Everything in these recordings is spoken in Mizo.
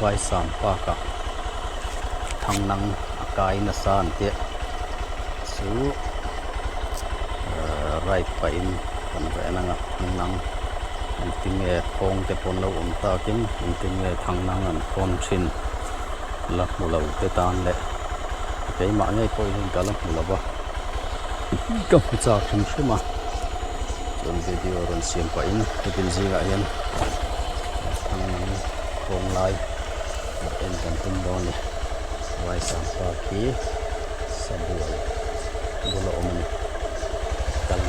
Vaisam park ah thangnang a kai nasa an tia chu ahh ride pahin kan va en anga thangnang engtin nge khawng te pawh an lo awm takin engtin nge thangnang an khawn thin la hmu lo te tan leh keimah ngei pawh hian ka la hmu lo va ka hmu chak hrim hrim a chuan video rawn siam pahin heti zingah hian thangnang khawng lai en kan tum dawn a ni Vaisam park hi sabual bula awm a ni kal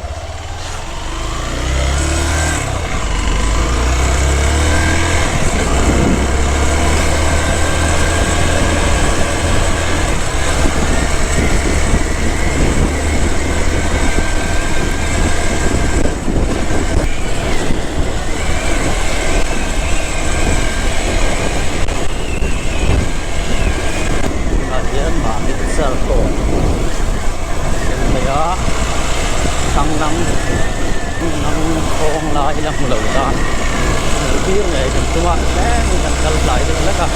Tunah hian mahni serkawn a thleng mai a thlangnang nang khawng lai la hmu lo tan hmuh tir ngei kan tum a tlem in kan kal tlai deuh hlek a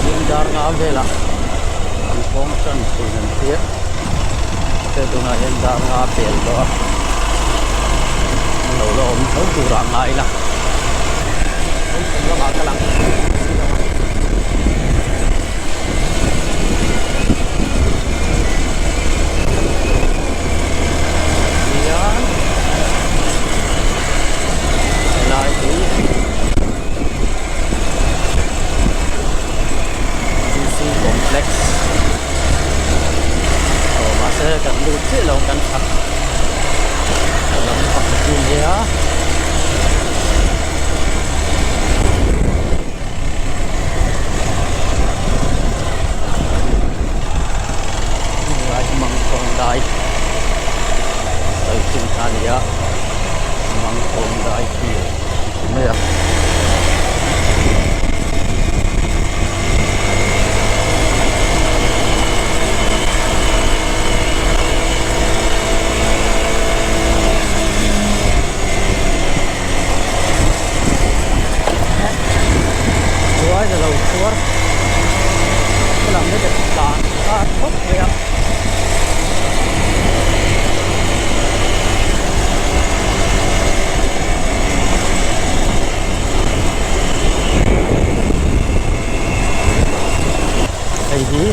zing dar nga velah an khawng tan thin an tia mahse tunah hian dar nga pel tawh a an lo la awm tho turah ngai ila kawngpui lamah ka lang si lo a. Hian helai hi D_C complex aw mahse kan lut chiah lo kan chhak lampang chu nia. Helai hi mangkhawng dai sawi thin kha a ni a mangkhawng dai khi an ti mai a. Chuai na lo chhuar helam hi ka tlan ta khawp mai a. Hei hi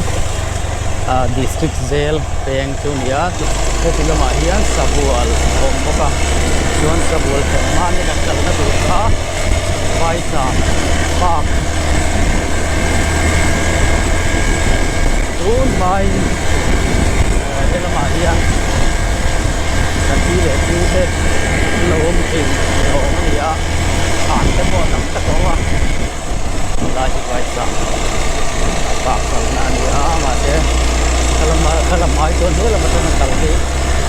ah district jail peng chu a ni a heti lamah hian sabual a awm bawk a chuan sabual thlen hma ni kan kalna tur kha Vaisam park tun hmain he lamah hian kan pi leh pu te an lo awm thin ni awm a ni a thlan te pawh tam tak a awm a helai hi Vaisam park kalna a ni a mahse kha lam ai chuan hnuai lam atanga kal hi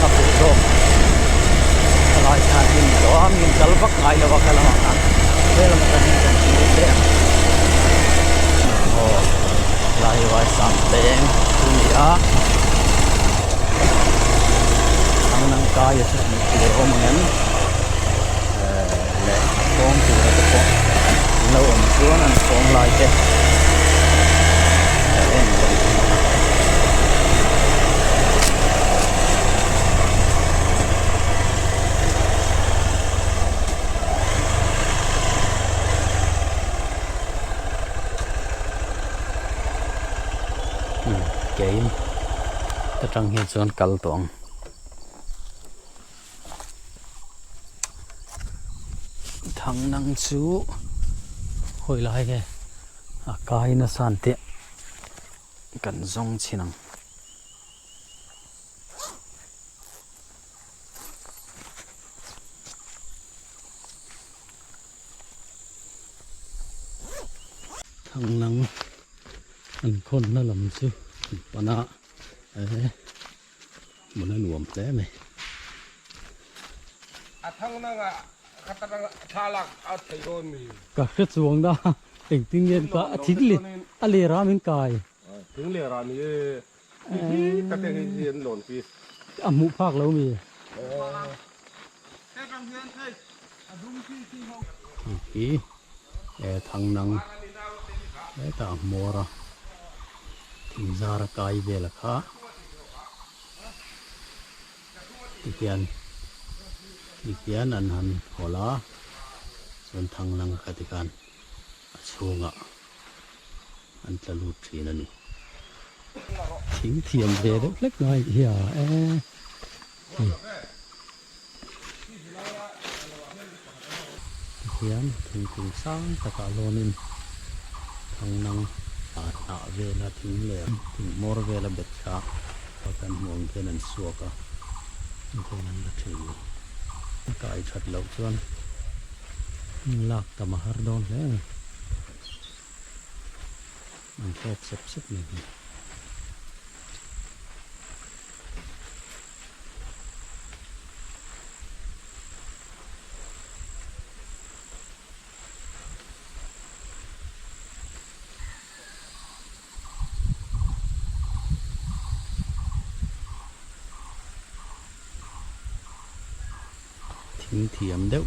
a fuh zawk helai khan hnim tawh a min kal vak ngai lo a kha lamah khan helam atangin kan hmu hle ang aw helai hi Vaisam peng chu a ni a thlangnang kaia chu hmuh tur a awm ang em ehh leh a kawng tura te pawh an lo awm chuan an kawng lai te a en kan tum ang a. Kein ta tang hian chuan kal tawh ang. Thangnang chu hawi lai nge a kai nasa an tih kan zawng chhin ang. Thanglang an khawnna lam chu an pan a eh hmun a nuam hle mai. A thanglang ah kha tak thla lak a thei dawn mi. Ka hre chuang na engtin nge ka a thing le a ler a min kai. Thing ler a ni e. A hmuh phak lo mi. Hi e thang nang Hetah a hmawr a, thing zar a kai vel a kha tikhian tikhian an han hawlh a, chuan thanglang kha tikhan a chhungah an tla lut thin a ni. Thing thiam ve deuh hlek ngai hi a e. Tihian thingkung sang takah lawnin thangnang hnah vela thing leh thing hmawr vela bet kha kan hmuh ang khian an suak a, heng an la thin a ni. A kai that loh chuan lak tam a har dawn hle a ni. An thlawk sep sep mai hi. Thing thiam deuh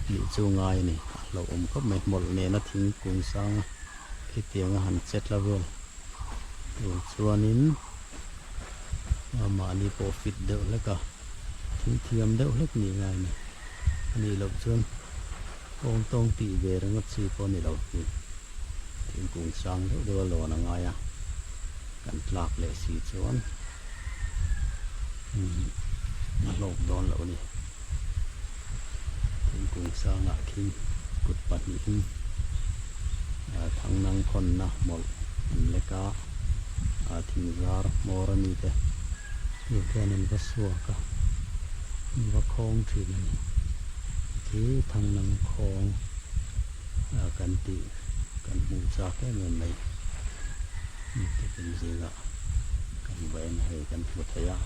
nih chu ngai a ni a hlauhawm khawp mai hmawlh nena thingkung sanga khitianga han che tla vel tur chuanin mahni pawh fit deuh hlek a thing thiam deuh hlek nih ngai a ni a nih loh chuan tawng tawng tih ve ringawt chi pawh a ni lo hi thingkung sang deuh deuh a lawn a ngai a kan tlak leh si chuan. A hlawk dawn loh a ni. Thingkung sangah khi kut pahnihin thangnang khawnna hmawlh an lek a, thing zar hmawr a mi te tur khian an va suak a, an va khawng thin a ni. Khi thangnang khawng kan tih kan hmuh chak em em mai. Tukin zingah. Kan va en hei kan hmu thei a,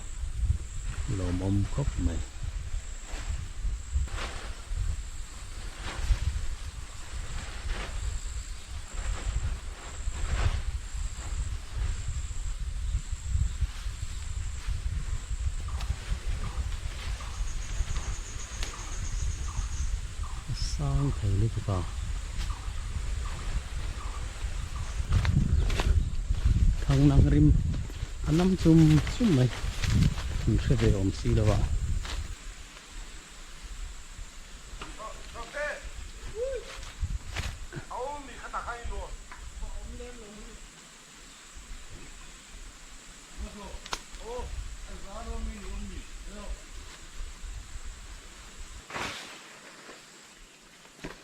lawmawm khawp mai. A sang thei lutuk a. Thangnang rim a nam chum chum mai an hre ve awm si lo a.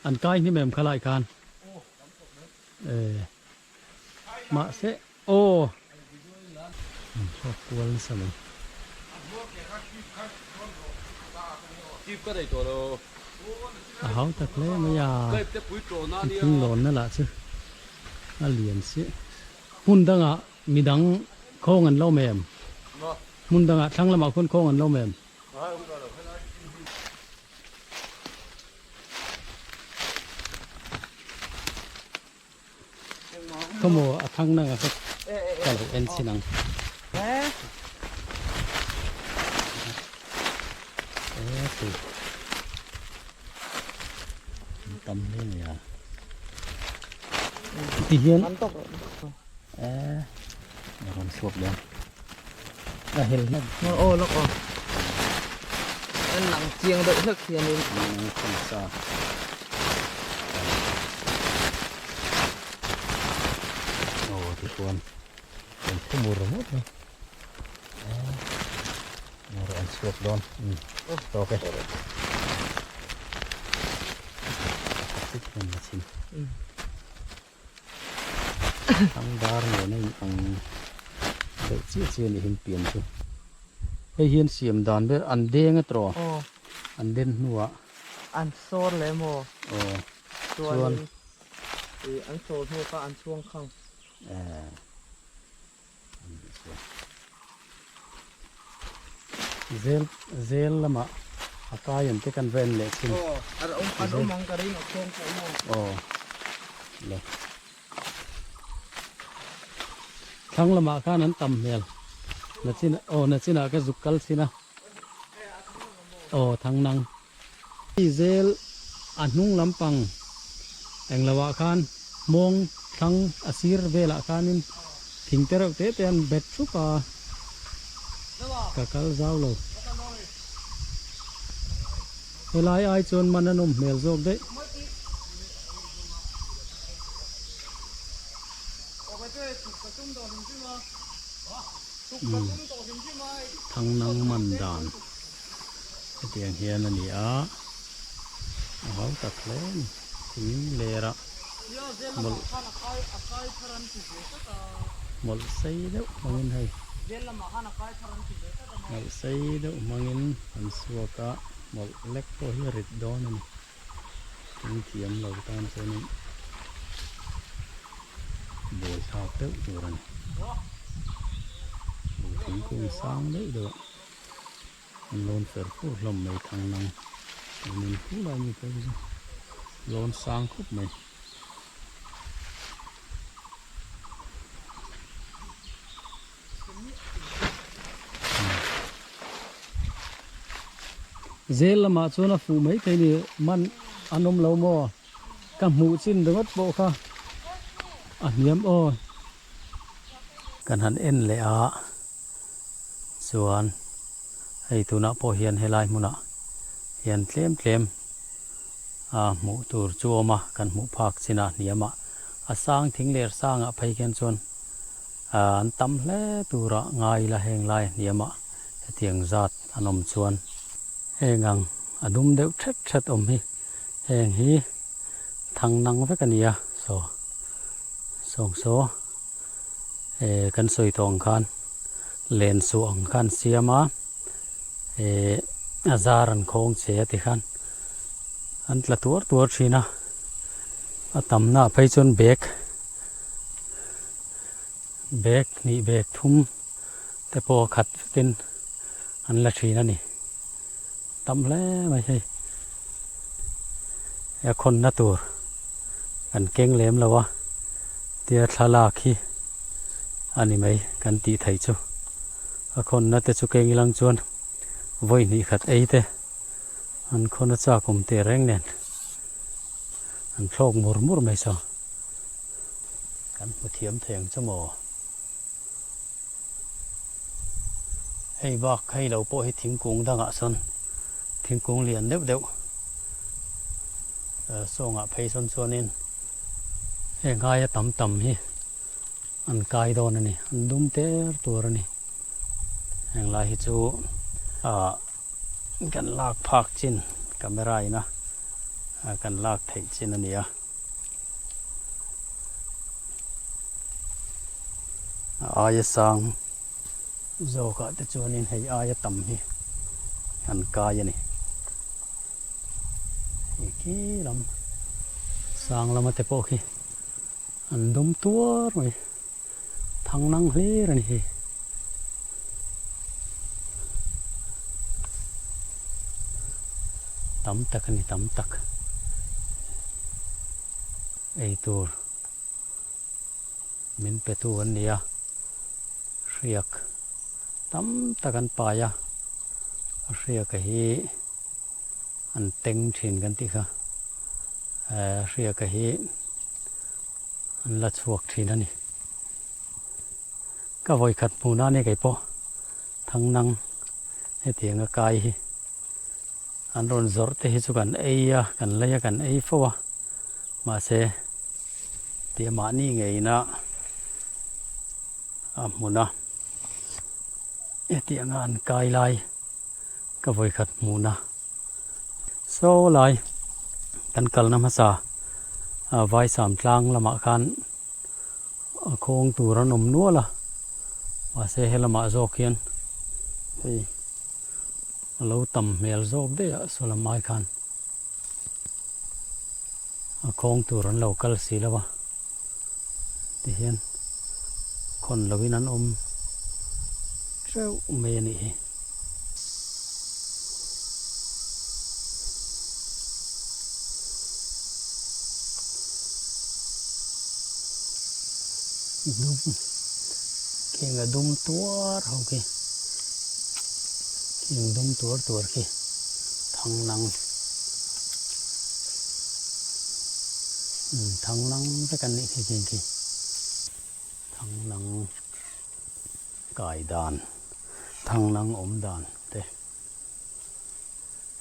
An kai hnim em khalai khan e mahse aw an thlawk kual nasa mai. A hau tak hle mai a thing lawnna lah chu a lian si hmun dangah midang khawng an lo awm em hmun dangah thlang lamah khawn khawng an lo awm em. Khawmaw a thang nang a ka lo en chin ang. Tam hle mai a. Ti hian a rawn chhuak dawn. A hel hlek. Aw lawk aw. An lang chiang deuh hlek hianin. An khawm sa. Aw tichuan kan thu mur mur mai. Mur an chhuak dawn. Tawk e. Chit la chhin. Thangdar nen a in ang deuh chiah chiah a nih hi pian chu. Hei hian siam dan ber an deng a tawh an den hnuah. An sawr leh maw? Aw. Chuan ih an sawr hnu kha an chhuang khang. Zel zel lamah a kai an te kan va en leh thin. Aw an awm an awm ang ka ring a khawng pawh maw. Aw le. Thlang lamah khan an tam hmel. Nachin aw nachinah ka zuk kal thin a. Aw thang nang. Zel a hnung lampang englo ah khan hmawng thlang a sir velah khanin thing te reuh te te an bet thup a, ka kal zau lo. Helai ai chuan man a nawm hmel zawk daih. Thangnang man dan hetiang hian a ni a, a hau tak hle a ni thing ler a mawlh mawlh sei deuh hmangin hei mawlh sei deuh hmangin an suak a mawlh lek pawh hi a rit dawn a ni. Thing thiam lo tan chuanin buai thlak deuh tur a ni. Buh thingkung sang deuh deuh a an lawn fer fur hlawm mai thang nang an in khu lai mi pawh chu lawn sang khawp mai. Zel lamah chuan a fuh mai thei ni man an awm lo maw ka hmuh chin ringawt pawh kha a hniam aw. Kan han en leh a chuan hei tunah pawh hian helai hmunah hian tlem tlem a hmuh tur chu a awm a kan hmuh phak chinah hniamah a sang thing ler sangah phei khian chuan an tam hle turah ngai ila heng lai hniamah hetiang zat an awm chuan heng ang a dum deuh thet thet awm hi heng hi thang nang vek a ni a saw sawng saw eh kan sawi tawh ang khan len suah ang khan siam a eh a zar an khawng che a ti khan an tla tuar tuar thin a a tamna ah phei chuan bag bag hnih bag thum te pawh a khat vekin an la thin a ni tam hle mai hei a khawnna tur kan keng lem lo a tia thlalak hi a ni mai kan tih theih chu a khawnna te chu keng ilang chuan vawi hnih khat ei te an khawn a chak awm teh reng nen an thlawk mur mur mai saw kan hmu thiam thei ang chu maw. Hei bak hei lo pawh hi thingkung dangah sawn thingkung lian deuh deuh sawngah phei sawn chuanin heng aia tam tam hi an kai dawn a ni an dum ter tur a ni heng lai hi chu ah kan lak phak chin camera ina kan lak theih chin a ni a. A aia sang zawkah te chuanin hei aia tam hi an kai a ni. Hei khi lam sang lama te pawh khi an dum tuar mai thang nang hlir a ni hi. Tam tak a ni tam tak ei tur min pe tu an ni a hriak tam tak an pai a a hriak a hi an teng thin kan tih kha eh hriak a hi an la chhuak thin a ni. Ka vawikhat hmuhna a ni kei pawh Thangnang hetianga kai hi an rawn zawrh te hi chu kan ei a, kan lei a, kan ei fo a, mahse tia mahni ngeina a hmun a hetianga an kai lai ka vawikhat hmuhna. Saw lai kan kalna hmasa Vaisam tlang lamah khan a khawng tur an awm nual a mahse helamah zawk hian hei a lo tam hmel zawk daih a saw lam ai khan a khawng tur an lo kal si lo a tihian khawn lovin an awm teuh mai a nih hi. Dum kheng a dum tuar ho khi kheng dum tuar tuar khi thang nang. Thang lang vek an nih khi khi khi. Thang lang kai dan, thang lang awm dan te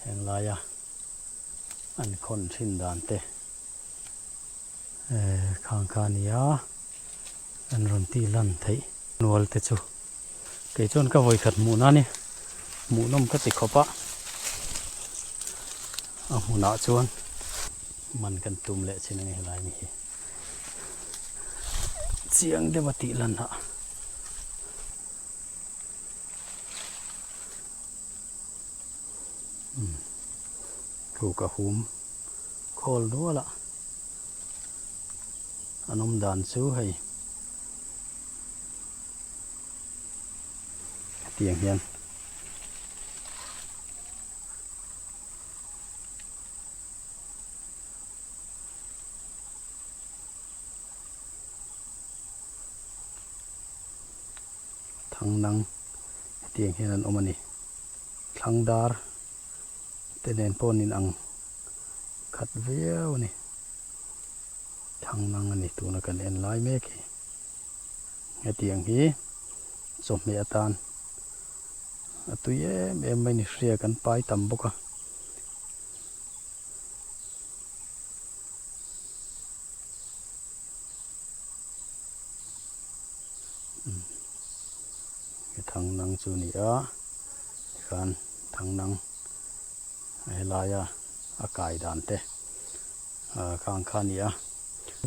heng laia an khawn thin dan te khang kha a ni a, an rawn tih lan theih nual te chu kei chuan ka vawikhat hmuh na a ni, hmuhnawm ka ti khawp a, a hmunah chuan man kan tum leh chin a ni helai mi hi. Chiang deuh a tih lan ah umm ruk a hum khawl nual a an awm dan chu hei hetiang hian. Thang nang hetiang hian an awm a ni. Thlang dar te nen pawh an inang khat viau a ni. Thang nang a ni tuna kan en lai mek hi. Hetiang hi chawhmeh atan a tui em em mai ni hria kan pai tam bawk a. Thang nang chu ni a tikhan thang nang helaia a kai dan te khang kha a ni a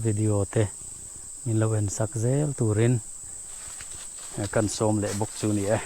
video te min lo en sak zel turin kan sawm leh bawk chu ni e.